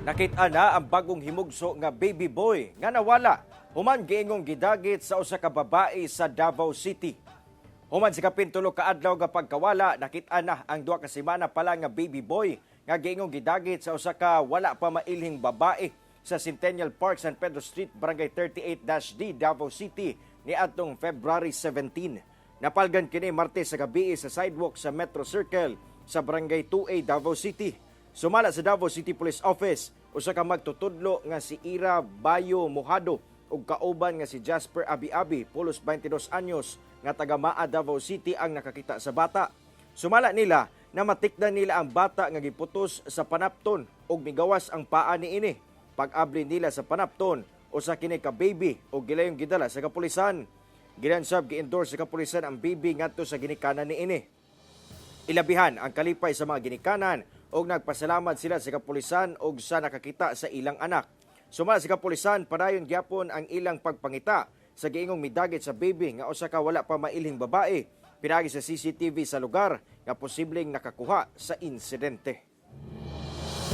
Nakita na ang bagong himugso nga baby boy nga nawala human giingong gidagit sa usa ka babae sa Davao City. Human sa kapin 3 ka adlaw nga pagkawala, nakita na ang 2 ka semana pa lang nga baby boy nga giingong gidagit sa usa ka wala pa mailhing babae sa Centennial Park, San Pedro Street, Barangay 38-D, Davao City niadtong February 17. Napalgan kini Martes sa gabi sa sidewalk sa Metro Circle sa Barangay 2A, Davao City. Sumala sa Davao City Police Office, usa ka magtutudlo nga si Ira Bayo Mojado ug kauban nga si Jasper Abi-Abi, pulos 22 anyos, nga taga Maa, Davao City ang nakakita sa bata. Sumala nila na matikdan nila ang bata nga giputos sa panapton ug migawas ang paa niini. Pag-abli nila sa panapton, usa kini ka baby ug gilayong gidala sa kapulisan. Gilayon sab gi-endorse sa kapulisan ang baby ngadto sa ginikanan niini. Ilabihan ang kalipay sa mga ginikanan ug nagpasalamat sila sa kapulisan ug sa nakakita sa ilang anak. Sumala sa kapulisan, padayon gyapon ang ilang pagpangita sa giingong midagit sa baby nga usa ka wala pa mailhing babae pinaagi sa CCTV sa lugar nga posibleng nakakuha sa insidente.